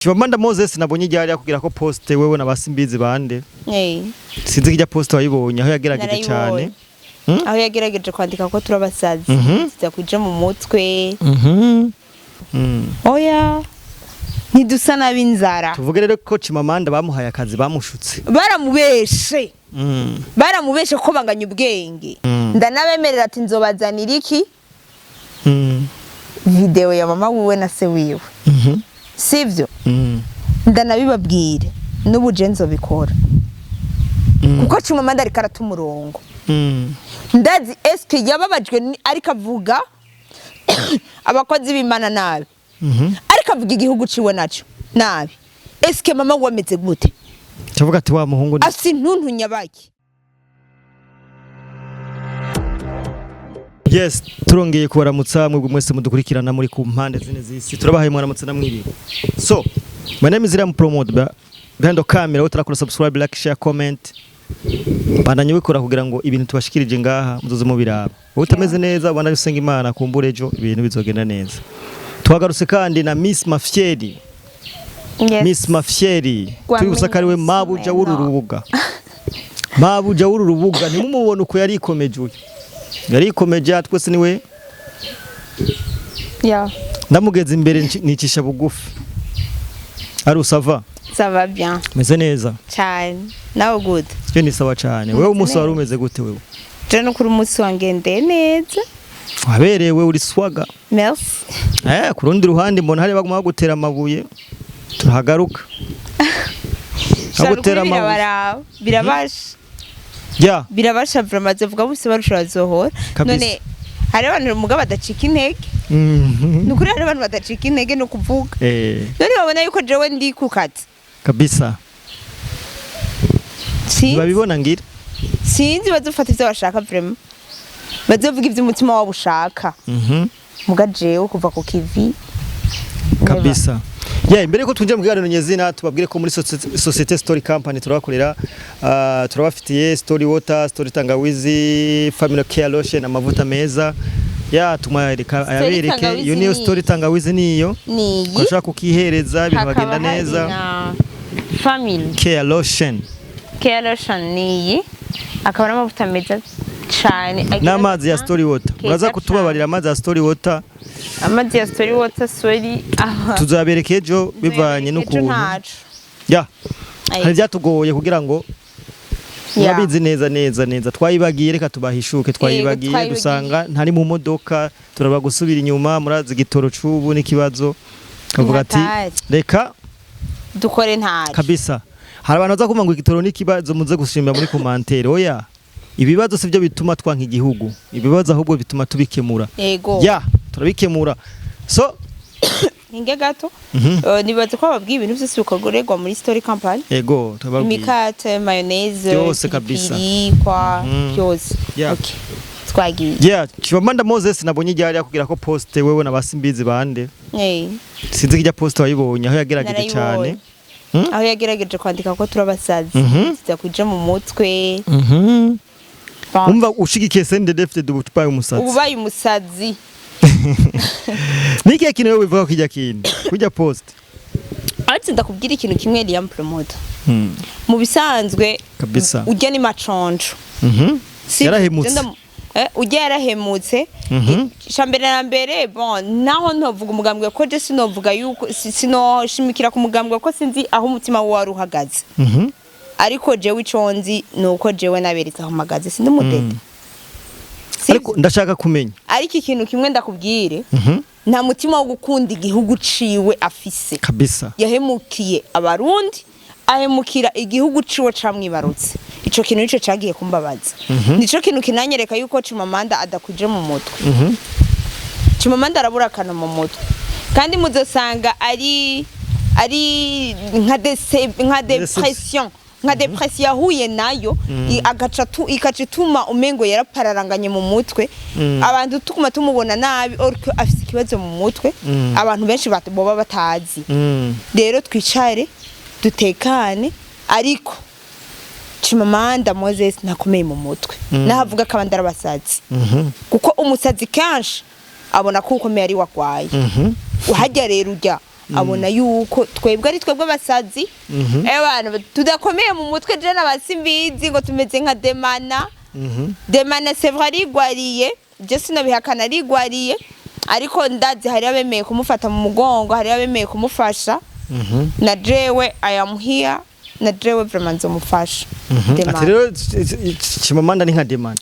Chimamanda Moses nabonye ryari yakubwira ko poste wewe na basimbizi bande. Sinzi kijya poste wayibonye aho yagerageje cyane. Narayibonye. Aho yagerageje kwandika ko turabasazi tuza kuja mu mutwe. Oya, ntidusa n'ab'inzara. Tuvuge rero ko Chimamanda bamuhaye akazi bamushutse. Baramubeshe. Baramubeshe ko banganya ubwenge. Ndanabemerera ati nzobazanira iki video ya mama wiwe na se wiwe. Sivyo? Ndanabibabwire n'ubu je nzobikora. Kuko Chimamanda ariko arata umurongo. Ndazi eske yababajwe ariko avuga abakozi b'Imana nabi. Ariko avuga igihugu ciwe naco nabi. Eske mama we ameze gute? Tuvuga ati wa muhungu ni Afise intuntu nyabaki. Yes, turongeye kubaramutsa mwebwe mwese mudukurikirana muri ku mpande zine z'isi. Turabahaye mwaramutse namwiriwe. So, my name is Ram Promote ba behind the camera utarakora subscribe, like, share, comment. Bandanye wikora kugira ngo ibintu tubashikirije ngaha muzoze mubiraba. Wowe utameze neza ubandanye usenga Imana kumbure ejo ibintu bizogenda neza. Twagarutse kandi na Miss Mafieri. Yes. Miss Mafieri. Turi ko ari we mabuja w'uru rubuga. Mabuja w'uru rubuga ntimumubone uko yarikomeje uyu. Yarikomeje twese niwe Yeah. ndamugeza imbere nicisha bugufi. Ari usava Ça va bien. meze neza. Cyane. Nawe good. Je ni sawa cyane. Wewe umunsi wari umeze gute wewe? Je no kuri umunsi wangendeye neza. Waberewe uri swaga. Merci. Ku rundi ruhande mbona hari baguma bagutera amabuye. Turahagaruka. Bagutera amabuye. Birabaraba. Birabasha. Ya. Birabasha vraiment zivuga bose barusha bazohora. Kabisa. None hari abantu muga badacika intege. Nukuri hari abantu badacika intege no kuvuga. None babona yuko jewe ndi kukata. Kabisa. Sinzi. Babibona ngira. Sinzi bazofata ivyo bashaka vraiment. Bazovuga ivyo umutima wabo ushaka. Muga jewe kuva ku kivi. Kabisa. Yeah, imbere ko twinjira mu kiganiro nyezina tubabwire ko muri Societe Story Company turabakorera turabafitiye Story Water, Story Tangawizi, Family Care Lotion, amavuta meza. Ya tumwereka ayabereke Tangawizi iyo niyo ni- Story Tangawizi niyo. Niyi. Urashobora kukihereza ibintu Hakaba bagenda hari neza. na Family Care Lotion Care Lotion niyi. Akaba ari amavuta meza cane. Agira n'amazi ya nka- Story Water. keza Muraza kutubabarira amazi ya Story Water Amazi ya Story Water sorry. Aha. tuzabereka ejo bivanye Ejo n'ukuntu. ntaco. Ya. Ayi. Hari byatugoye kugira ngo Ya. murabizi neza neza neza twayibagiye reka tubahishuke twayibagiye twayibagiye. dusanga ntari mu modoka turaba gusubira inyuma murazi igitoro c'ubu n'ikibazo kavuga ati Ntihatari. reka Dukore ntaco. kabisa hari abantu baza kumva ngo igitoro n'ikibazo muze gushimira muri commentaire oya ibibazo sivyo bituma twanka igihugu ibibazo ahubwo bituma tubikemura Yego. ya turabikemura so Ninge gato. Nibaze ko bababwiye ibintu byose bikorerwa muri Story Company. ego turababwiye Imikate, mayonnaise, Byose kabisa. pilipili, kwa byose. Yeah. Okay. Twagiye. yeah Chimamanda Moses nabonye ryari yakubwira ko poste wewe na basimbizi bande. Sinzi kijya poste wayibonye aho yagerageje cyane. Narayibonye. Aho yagerageje kwandika ko turabasazi. Tuza kuja mu mutwe. Bon. Umva ushigikiye CNDD-FDD ubu ubaye umusazi. Ubaye umusazi. Niki kintu wewe wivuga kijya kintu? Kujya post. Ariko ndakubwira ikintu kimwe Liam Promoter. Mu bisanzwe Kabisa. ujya ni maconjo. Yarahemutse. Ujya yarahemutse. Icambere na mbere bon naho ntovuga umugambwe ko je sinovuga yuko sinoshimikira ku mugambwe ko sinzi aho umutima we wari uhagaze. Ariko jewe ico nzi ni uko jewe naberetse aho mpagaze sindi umudede. Ariko ndashaka kumenya. Ariko ikintu kimwe ndakubwire nta mutima wo gukunda igihugu ciwe afise. Kabisa. Yahemukiye abarundi ahemukira igihugu ciwe camwibarutse. Ico kintu nico cagiye kumbabaza. Nico kintu kinanyereka yuko Chimamanda adakwije mu mutwe. Chimamanda arabura akantu mu mutwe. Kandi muzosanga ari nka nka depression nka depression yahuye nayo agaca ikaca ituma umengo yarapararanganye mu mutwe. Abantu tuguma tumubona nabi ariko afise ikibazo mu mutwe. Abantu benshi boba batazi. Rero twicare dutekane ariko Chimamanda Moses ntakomeye mu mutwe. Nahavuga ko abandi ari abasazi. Kuko umusazi kenshi abona ko ukomeye ari wagwaye. Uhajya rero ujya Abona yuko twebwe ari twebwe abasazi, abantu tudakomeye mu mutwe. Je n'abasimbizi ngo tumeze nka Demana. Demana, c'est vrai, arigwariye, je sinabihakana, arigwariye, ariko ndazi hari abemeye kumufata mu mugongo, hari abemeye kumufasha. Na jewe I am here, na jewe vraiment nzomufasha Demana. Ati rero Chimamanda ni nka Demana.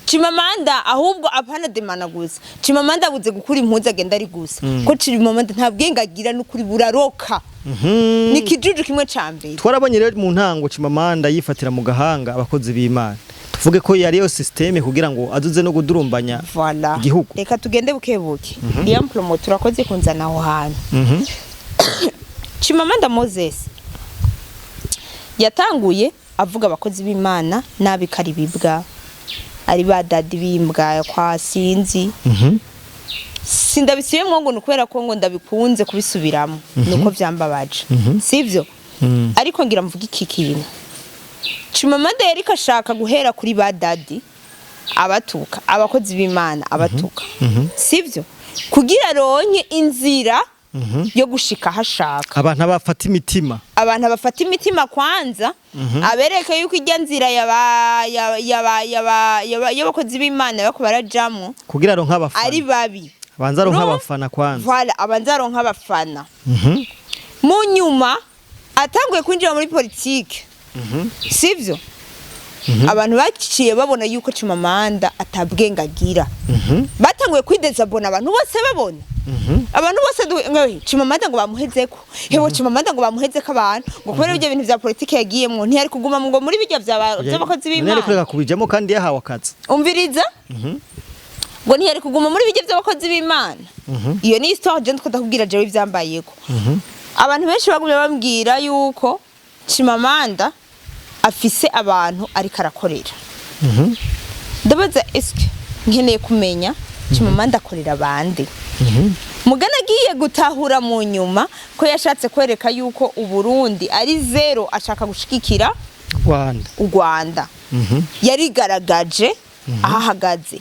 Chimamanda ahubwo, apana Demana gusa, Chimamanda abuze gukura impuzu agenda ari gusa, ko Chimamanda nta bwenge agira, n'ukuri buraroka. Ni kijuju kimwe ca mbere. Twarabonye rero mu ntango Chimamanda yifatira mu gahanga abakozi b'Imana. Tuvuge ko yari yo système kugira ngo azuze no kudurumbanya Voilà. igihugu. Reka tugende buke buke. Iyo promo turakoze kunzana aho hantu. Chimamanda Moses yatanguye avuga abakozi b'Imana nabi, ko ari bibwa, ari ba dadi b'imbwa kwa sinzi. Sindabisubiyemwo ngo ni ukubera ko ngo ndabikunze kubisubiramo, nuko vyambabaje, sivyo? Ariko ngira mvuge iki kintu: Chimamanda yariko ashaka guhera kuri ba dadi, abatuka abakozi b'Imana, abatuka, sivyo, kugira aronke inzira yo gushika aho ashaka. Abantu bafata imitima. Abantu bafata imitima kwanza, abereke yuko ijya nzira y'abakozi b'Imana bako barajamwo kugira aronke abafana. Ari babi. Abanza aronke Urumva? abafana kwanza. Voilà, abanza aronke abafana. Mu nyuma atanguye kwinjira muri politike, sivyo, abantu baciye babona yuko Chimamanda atabwenge agira. Batanguye kwidezabona, abantu bose babona, abantu bose Chimamanda ngo bamuhezeko, hewe Chimamanda ngo bamuhezeko, abantu ngo kubera ibyo bintu vya politike yagiyemwo, ntiyari kuguma ngo muri bijya vy'abakozi None b'Imana. ari kureka kubijamo kandi yahawe akazi. Umviriza, ngo ntiyari kuguma muri bijya vy'abakozi b'Imana. Iyo ni histoire je ndiko ndakubwira jewe ivyambayeko. Abantu benshi bagumye bambwira yuko Chimamanda afise abantu ariko arakorera. Ndabaza, eske nkeneye kumenya Chimamanda akorera bande? Mugana agiye gutahura mu nyuma ko yashatse kwereka yuko Uburundi ari zero, ashaka gushigikira Rwanda. U Rwanda. Yarigaragaje aho ahagaze.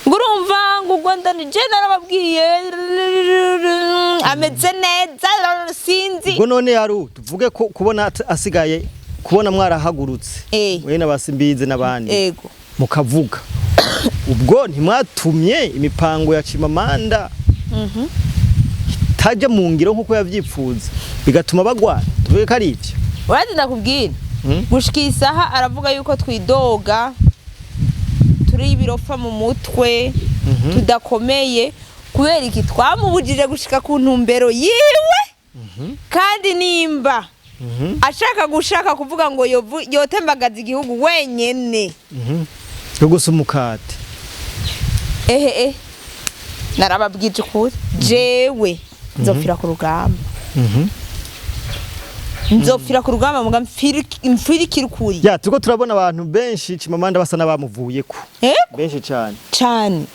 Ngo urumva ngo u Rwanda ni je narababwiye ameze neza, sinzi. Ubwo none yaru tuvuge ko kubona asigaye kubona mwarahagurutse, we n'abasimbize n'abandi, mukavuga, ubwo ntimwatumye imipango ya Chimamanda itajya mu ngiro nk'uko yavyipfuza, bigatuma bagwana? Tuvuge ko ari ivyo? Urazi, ndakubwira, gushika isaha aravuga yuko twidoga, turi ibirofa mu mutwe, tudakomeye, kubera iki twamubujije gushika ku ntumbero yiwe. Kandi nimba ashaka gushaka kuvuga ngo yotembagaza igihugu wenyene, Yo gusa umukate. Ehe, narababwije ukuri, jewe nzopfira ku rugamba, nzopfira ku rugamba, muga mfirikira ukuri. Ya, turiko turabona abantu benshi Chimamanda basa n'abamuvuyeko. Benshi cyane. Cane.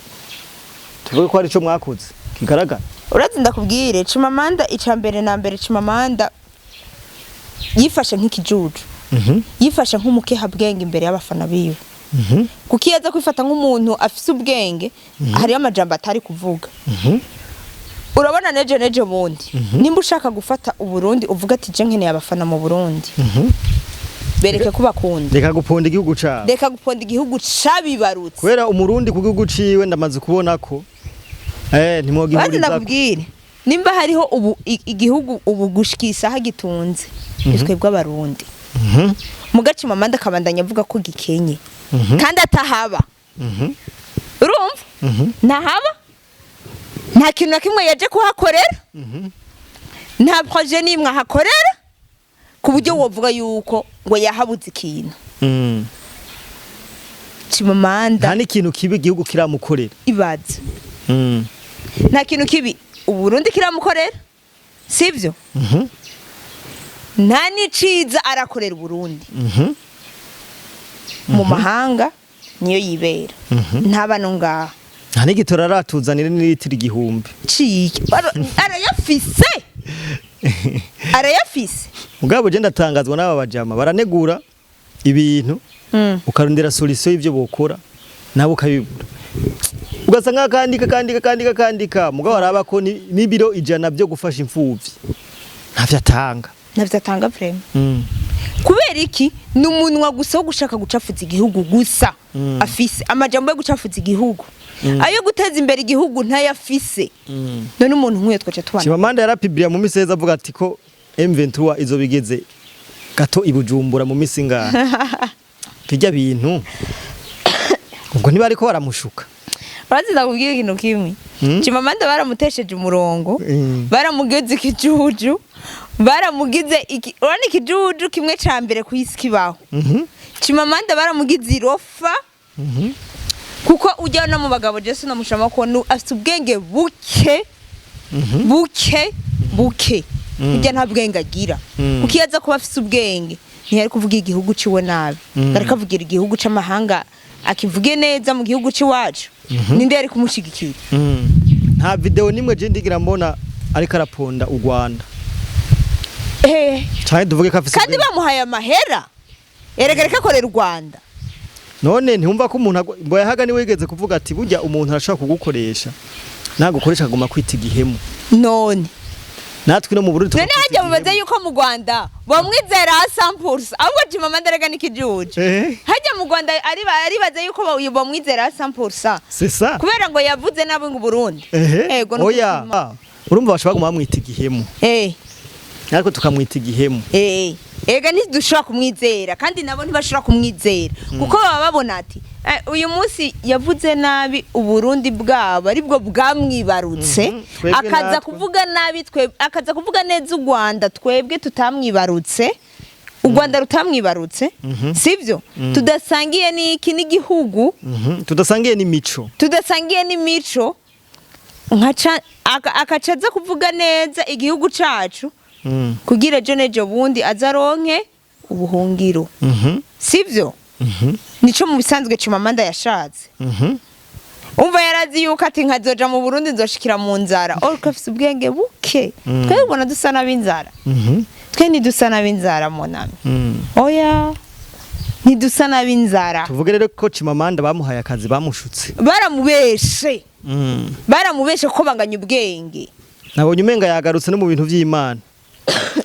Tuvuge ko hari ico mwakoze kigaragara? Urazi, ndakubwire, Chimamanda, ica mbere na mbere, Chimamanda yifashe nk'ikijuju, yifashe nk'umukehabwenge imbere y'abafana biwe, kuko iyo aza kwifata nk'umuntu afise ubwenge hariyo amajambo atari kuvuga. Urabona, nejo bundi, nimba ushaka gufata Uburundi, uvuga ati je nkeneye abafana mu Burundi, bereke ko bakunda. Reka guponda igihugu cabo. Reka guponda igihugu cabibarutse. Kubera Umurundi ku gihugu ciwe ndamaze kubona ko Bazi. ntimwogihuriza. Ndakubwire, nimba hariho ubu igihugu ubu gushika isaha gitunze, ni twebwe Abarundi. Muga Chimamanda akabandanya avuga ko gikenye kandi atahaba. Urumva, ntahaba, nta kintu na kimwe yaje kuhakorera, nta projet n'imwe ahakorera ku buryo wovuga yuko ngo yahabuze ikintu. Chimamanda Nta n'ikintu kibi igihugu kiramukorera. Ibaze, nta kintu kibi Uburundi kiramukorera, sivyo? Nta n'iciza arakorera Uburundi. Mu mahanga niyo yibera, ntaba no ngaha. Nta n'igitoro aratuzanira n'ilitiro 1000. Ciye arayafise, arayafise. Mugabo je ndatangazwa n'aba bajama baranegura ibintu, ukarondera solution y'ivyo bokora nabo ukabibura. Ugasanga akandika, kandika, kandika, kandika, mugabo araba ko n'ibiro 100 byo gufasha imfuvyi ntavyo atanga. Ntavyo atanga vraiment. Kubera iki? Ni umunwa gusa wo gushaka gucafuza igihugu gusa. Afise amajambo yo gucafuza igihugu, ayo guteza imbere igihugu ntayafise. None umuntu nk'uyo twaca tubana? Chimamanda yarapibiriya mu misi heza avuga ati ko M23 izo bigeze gato i Bujumbura mu misi ngaha. Bijya bintu ubwo niba ariko baramushuka. Urazi, ndakubwira ikintu kimwe. Chimamanda baramutesheje umurongo. Baramugize ikijuju, baramugize iki, urabona ikijuju kimwe ca mbere ku isi kibaho. Chimamanda baramugize irofa. Kuko ujya no mu bagabo, Jesu no mushama ko afite ubwenge buke buke buke. Ujya nta bwenge agira. Kuko iyo aza kuba afise ubwenge ntiyari kuvuga igihugu ciwe nabi. Ariko avugira igihugu c'amahanga, akivuge neza mu gihugu c'iwacu, ninde yari kumushigikira? Nta video nimwe je ndigira mbona ariko araponda u Rwanda. Canke tuvuge ko afise Kandi ubwenge. bamuhaye amahera, erega reka akorera u Rwanda. None ntiwumva ko umuntu ngo yahaga niwe wigeze kuvuga ati burya umuntu arashobora kugukoresha, nagukoresha akaguma kwita igihemu. None Natwe no mu Burundi none tukakwita hajya mubaze igihemu. yuko mu Rwanda bamwizera 100%, ahubwo Chimamanda rega n'ikijuju. Hajya mu Rwanda aribaza yuko bamwizera 100%. C'est ça. Kubera ngo yavuze nabi ngo Burundi. Ego, no. Oya, urumva bashobora kuguma bamwita igihemu, ariko tukamwita igihemu. Ega ntidushobora kumwizera, kandi nabo ntibashobora kumwizera, kuko baba babona ati uyu munsi yavuze nabi Uburundi bwabo aribwo bwamwibarutse. Twebwe Akaza natwe. kuvuga nabi twe, akaza kuvuga neza u Rwanda, twebwe tutamwibarutse, u Rwanda rutamwibarutse, sibyo? Tudasangiye n'iki n'igihugu. Tudasangiye n'imico. Tudasangiye n'imico, nkaca akaca aza kuvuga neza igihugu cacu kugira ejo n'ejo bundi aze aronke ubuhungiro, sibyo? Nico mu bisanzwe Chimamanda yashatse. Umva, yarazi yuko ati nkazoja mu Burundi nzoshikira mu nzara, ariko afise ubwenge buke. Twe ubona dusa n'ab'inzara? Twe ntidusa n'ab'inzara, mon ami. Oya, ntidusa n'ab'inzara. Tuvuge rero ko Chimamanda bamuhaye akazi, bamushutse. Baramubeshe. Baramubeshe ko banganya ubwenge. Nabonye umenga yagarutse no mu bintu vy'Imana,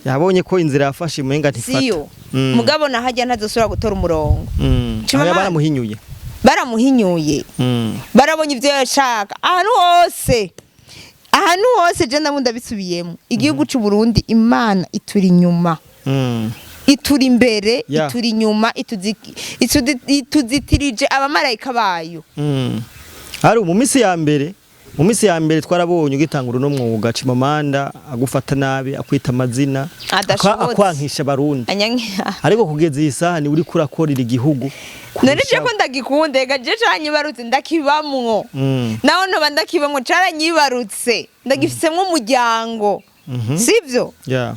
yabonye ko inzira yafashe umenga ntifata. Siyo. Mugabo nahajya ntazosubira gutora umurongo. Chimamanda. Aya baramuhinyuye. Baramuhinyuye. Barabonye ibyo yashaka ahantu hose, ahantu hose. Je ndabunda ndabisubiyemo, igihugu cy'u Burundi Imana ituri inyuma, ituri imbere, ituri inyuma, ituzitirije abamarayika bayo. Ari mu minsi ya mbere twarabonye ugitangura uno mwuga, Chimamanda agufata nabi, akwita amazina, Adashobotse. akwankisha Abarundi. Ariko kugeza iyi saha ni uri kurakorera igihugu None je kurushaho. ko ndagikunda, ega je canyibarutse, ndakibamwo. Naho ntoba ndakibamwo, caranyibarutse, ndagifisemwo umuryango, sivyo? Yeah.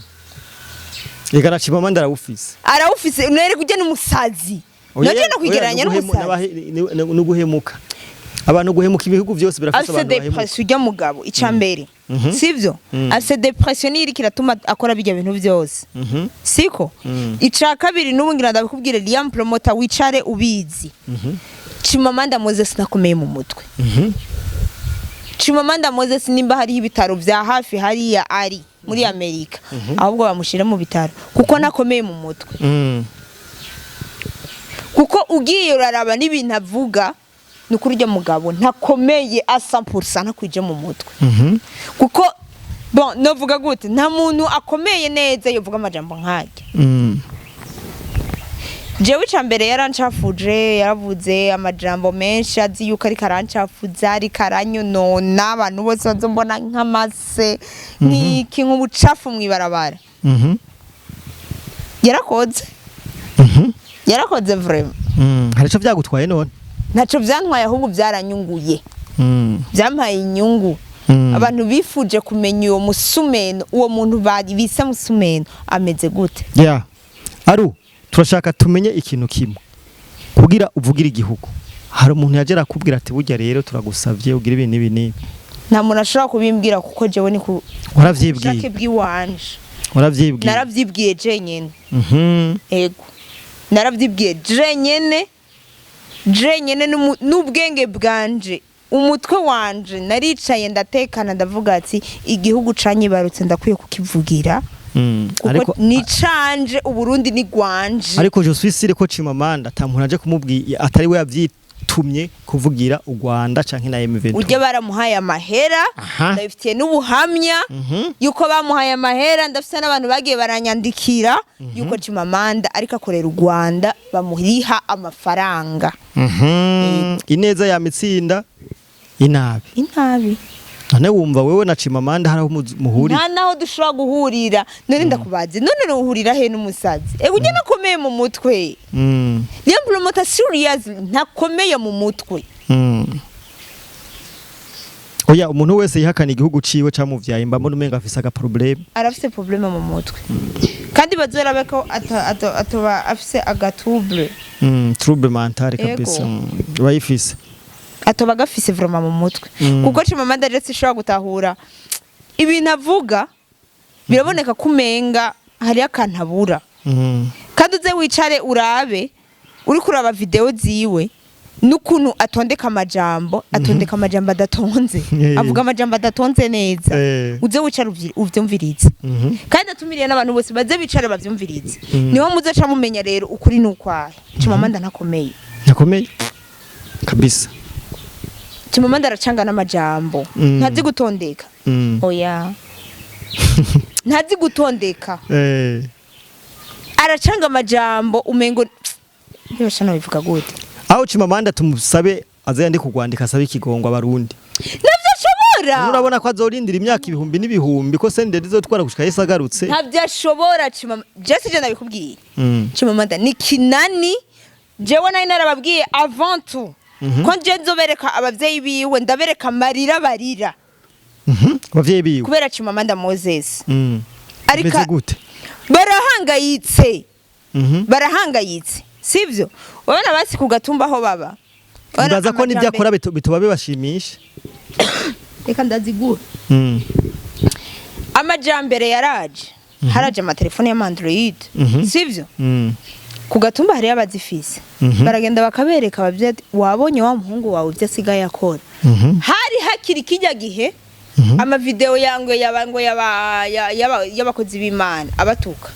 Ega na Chimamanda arawufise. Arawufise nere kujya n'umusazi. Oya, Naje no kwigereranya oya, n'umusazi. N'uguhemuka. Abantu guhemuka, ibihugu byose birafise Afise abantu bahemuka. dépression ujya mugabo, ica mbere, sivyo? Afise dépression niyo iriko iratuma akora bijya bintu byose, siko? Ica kabiri, n'ubu ngira ndabikubwire, Liam Promoter, wicare ubizi, Chimamanda Moses nakomeye mu mutwe. Chimamanda Moses, nimba hariho ibitaro vya hafi hariya ari muri Amerika, ahubwo bamushire mu bitaro, kuko nakomeye mu mutwe. Kuko ugiye uraraba n'ibintu avuga, ni ukuri urya mugabo ntakomeye à 100%, ntakwije mu mutwe. Kuko bon, novuga gute, nta muntu akomeye neza yovuga amajambo nk'arya. Jewe ica mbere yarancafuje, yaravuze amajambo menshi azi yuko ariko arancafuza, ariko aranyonona, abantu bose bazombona nk'amase, nk'iki, nk'ubucafu mw'ibarabara. Yarakoze. Yarakoze vraiment. Hari ico vyagutwaye none? Ntaco vyantwaye, ahubwo byaranyunguye. Byampaye inyungu. Abantu bifuje kumenya uwo musumeno, uwo muntu bari bise musumeno ameze gute. Yeah. Aru, turashaka tumenye ikintu kimwe. Kugira uvugire igihugu, hari umuntu yaje arakubwira ati burya rero turagusavye ugira ibi n'ibi n'ibi? Nta muntu ashobora kubimbwira, kuko jewe ni ku Waravyibwiye. bushake bw'iwanje. Waravyibwiye. Naravyibwiye jenyene. Ego, naravyibwiye jenyene, jenyene n'ubwenge bwanje. Umutwe wanje naricaye, ndatekana, ndavuga ati igihugu canyibarutse ndakwiye kukivugira, kuko Ariko ni canje, Uburundi ni gwanje. Ariko je suis sûr ko Chimamanda ata muntu aje kumubwira, atari we yavyitumye kuvugira u Rwanda canke na M23. Ujya baramuhaye amahera. Ndabifitiye n'ubuhamya yuko bamuhaye amahera. Ndafite n'abantu bagiye baranyandikira yuko Chimamanda ariko akorera u Rwanda, bamuriha amafaranga. Ineza ya mitsinda inabi. Inabi. None wumva wewe na Chimamanda hari aho muhurira? Nta naho dushobora guhurira. None ndakubaze, none nuhurira he n'umusazi? Ego, ujya nakomeye mu mutwe. Niyo promoter serious ntakomeye mu mutwe. Oya, umuntu wese yihakana igihugu ciwe camuvyaye mba mbona umenga afise aga problème. Arafise problème mu mutwe, kandi bazorabe ko atoba afise aga trouble. Trouble mental kabisa. Ego. Bayifise. Atoba gafise vraiment mu mutwe, kuko Chimamanda rero sishobora gutahura ibintu avuga. Biraboneka ko umenga hariyo akantu abura. Kandi uze wicare urabe, uri kuraba video ziwe n'ukuntu atondeka amajambo, atondeka amajambo adatonze. Avuga amajambo adatonze neza. Uze wicare uvyumvirize. Kandi atumiriye n'abantu bose baze bicare bavyumvirize. Niho muzoca mumenya rero ukuri n'ukwahe. Chimamanda ntakomeye. Ntakomeye kabisa. Chimamanda aracanga n'amajambo. Ntazi gutondeka. Oya, ntazi gutondeka. Aracanga amajambo, umengo ntibasha bivuga gute. Aho Chimamanda tumusabe aze yandike kurwandika asabe ikigongo abarundi. Navyo ashobora. Urabona ko azorindira imyaka ibihumbi n'ibihumbi ko CNDD izotwara gushika Yesu agarutse. Ntabyo ashobora Chimamanda, Jesse, je ndabikubwiye. Chimamanda ni kinani. Jewe nari narababwiye avant tout ko nje nzobereka abavyeyi biwe, ndabereka amarira barira. Abavyeyi biwe. Kubera Chimamanda Moses. Ariko Bimeze gute? Barahangayitse. Barahangayitse, sivyo? Urabona basi ku gatumba aho baba. Urabona Nibaza ko n'ibyo amajambere- akora bituba bibashimisha. Reka ndazigura. Amajambere yaraje, haraje amatelefone y'ama Android, sivyo? Ku gatumba hariyo abazifise. Baragenda bakabereka abavyeyi ati, wabonye wa muhungu wawe ibyo asigaye akora? Hari hakiri kijya gihe amavideo yangwe yaba ngo y'abakozi b'Imana abatuka.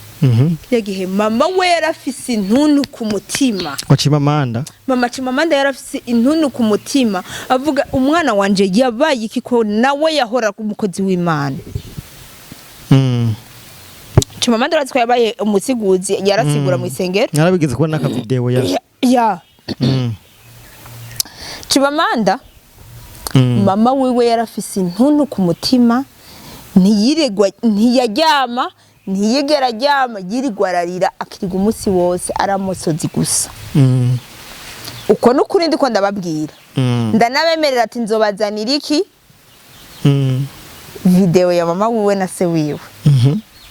Kijya gihe mama we yarafise intuntu ku mutima. Wa Chimamanda. Mama Chimamanda yarafise intuntu ku mutima, avuga umwana wanje yabaye iki, ko nawe yahora ku mukozi w'Imana. Chimamanda urazi ko yabaye umusiguzi, yarasigura mu isengero. Narabigeze kubona n'akavideo ya. Ya. Chimamanda, mama wiwe yarafise intuntu ku mutima, ntiyiregwa, ntiyaryama, ntiyigera aryama, yirirwa ararira, akirirwa umunsi wose aramusozi gusa. Uko n'ukuri ndiko ndababwira. Ndanabemerera ati nzobazanira iki? Video ya mama wiwe na se wiwe.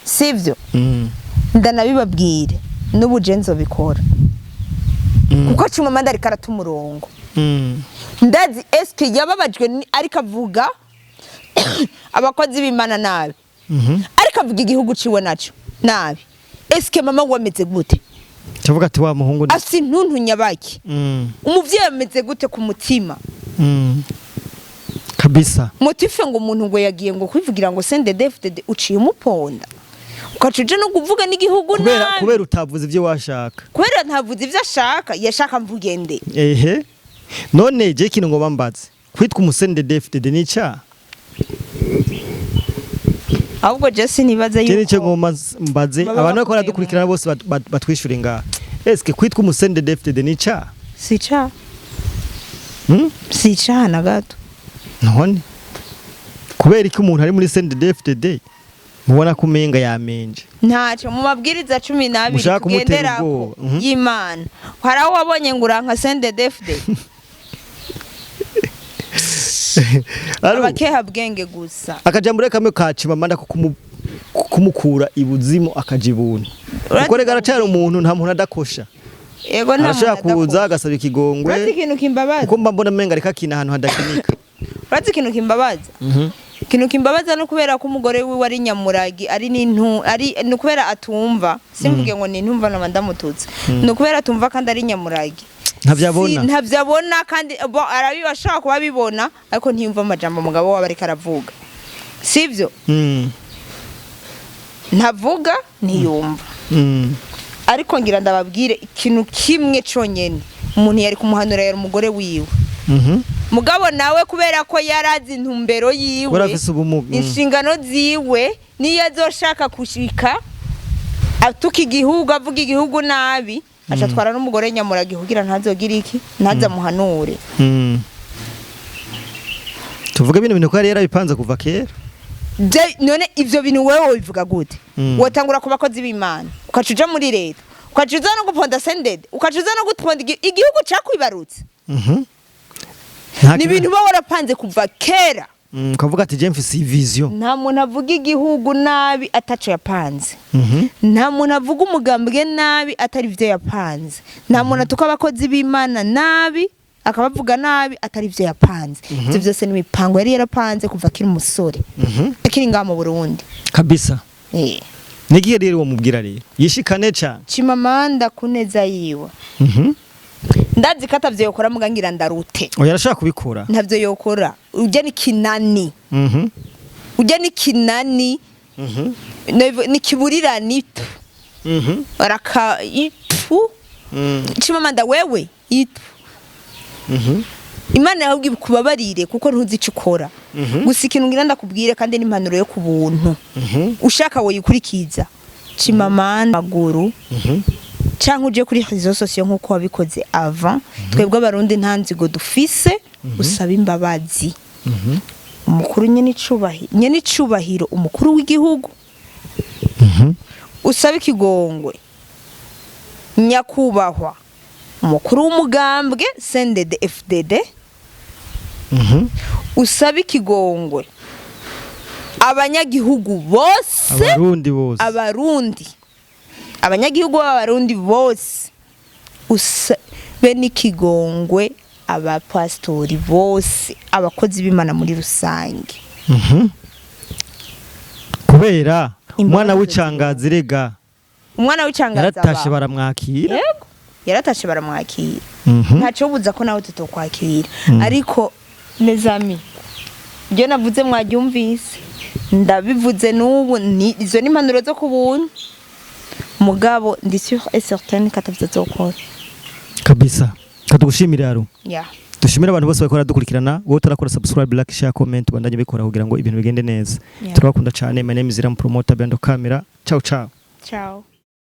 Sivyo? Ndanabibabwire n'ubu je nzobikora, kuko Chimamanda ariko arata umurongo. Ndazi eske yababajwe ariko avuga abakozi b'Imana nabi, ariko avuga igihugu ciwe naco nabi. Eske mama we ameze gute? Tuvuga ati wa muhungu Afise intuntu nyabaki? Umuvyeyi ameze gute ku mutima? Kabisa. Motife ngo umuntu ngo yagiye ngo kwivugira ngo CNDD-FDD, uciye umuponda, ukaca uje no kuvuga n'igihugu Kubera nabi. Kubera utavuze ibyo washaka. Kubera ntavuze ivyo ashaka, yashaka mvuge nde? Ehe. None je kintu ngo bambaze. Kwitwa umu CNDD-FDD ni icaha? Ahubwo je sinibaza Je nico yuko ngomba mbaze baba abantu bariko bakuye baradukurikirana bose batwishure ngaha. Eske kwitwa umu CNDD-FDD ni icaha? Si icaha. Si icaha na gato. None kubera iki umuntu ari muri CNDD-FDD mubona ko umenga yamenje? Ntacyo mu mabwiriza 12 Mushaka kumutera tugenderako ubwoba. y'Imana hari aho wabonye ngo uranka CNDD-FDD? Aro, Abakeha bwenge gusa. Akajambo rero kamwe ka Chimamanda ko kumukura ibuzimu akaja ibuntu. Kuko rega aracari umuntu, nta muntu adakosha. Yego, nta Arashobora muntu kuza adakora. agasaba ikigongwe. Urazi ikintu kimbabaza? Kuko mba mbona umenga ariko akina ahantu hadakinika. Urazi ikintu kimbabaza? Ikintu kimbabaza no kubera ko umugore wiwe ari nyamuragi, ari n'intu, ari ni ukubera atumva. Simvuge ngo ni intumva naba ndamututse, ni ukubera atumva kandi ari nyamuragi. Ntavyo abona. Si, ntavyo abona. Kandi bo arabiba, ashobora kuba abibona, ariko ntiyumva amajambo umugabo wabo ariko aravuga, sivyo? Ntavuga, ntiyumva. Ariko ngira ndababwire ikintu kimwe conyene: umuntu yari kumuhanura yari umugore wiwe. Mugabo nawe, kubera ko yarazi intumbero yiwe, Warafise ubumuga. Inshingano ziwe, niyo azoshaka kushika atuka igihugu, avuga igihugu nabi, aca atwara n'umugore nyamuragi kugira ntazogire iki, ntazamuhanure. Tuvuge bino bintu ko yari yarabipanze kuva kera. None ivyo bintu wewe wobivuga gute? Wotangura ku bakozi b'Imana, ukaca uja muri leta, ukaca uza no guponda CNDD, ukaca uza no guponda igihugu cakwibarutse. Nta Ni ibintu uba warapanze kuva kera. Ukavuga ati je mfise iyi vision. Nta muntu avuga igihugu nabi ataco yapanze. Nta muntu avuga umugambwe nabi atari ivyo yapanze. Nta muntu atuka abakozi b'Imana nabi, akabavuga nabi, atari ivyo yapanze. Ivyo vyose ni imipango yari yarapanze kuva akiri umusore, akiri ngaha mu Burundi. Kabisa. Nigihe rero uwo mubwira rero yishikane cyane. Chimamanda kuneza yiwe, ndazi ko atavyo yokora, muga ngira ndarute. Oya, arashaka kubikora. Ntavyo yokora, ujya ni kinani. Ujya ni kinani. Ni kiburirani itu. Raka itu. Chimamanda, wewe itu. Imana yawe kubabarire, kuko ntuzi ico ukora. Gusa ikintu ngira ndakubwire, kandi n'impanuro yo ku buntu, ushaka woyikurikiza: Chimamanda, maguru canke uje kuri réseaux sociaux nkuko wabikoze avant, twebwe Abarundi nta nzigo dufise. Usaba imbabazi umukuru nyene icubahiro, umukuru w'igihugu. Usaba ikigongwe nyakubahwa umukuru w'umugambwe CNDD FDD. Usaba ikigongwe abanyagihugu bose. Abarundi bose. Abarundi, abanyagihugu b'Abarundi bose. Be n'ikigongwe abapasitori bose, abakozi b'Imana muri rusange. Kubera umwana Imbabazi. w'icangazi rega. Umwana w'icangazi yaratashe, baramwakira. Yego, yaratashe, baramwakira. Ntacyo buza ko nawe tutokwakira. Ariko mes amis, ibyo navuze mwabyumvise, ndabivuze n'ubu, ni izo ni impanuro zo ku buntu, mugabo ndi sûr et certain ko atavyo azokora. Kabisa, katugushimire Aru. Yeah. Dushimire abantu bose bariko baradukurikirana. Wowe utarakora subscribe, like, share, comment, bandanye bikora kugira ngo ibintu bigende neza. Yeah. Turabakunda cyane. My name is Iram Promoter Bendo Camera. Ciao ciao. Ciao.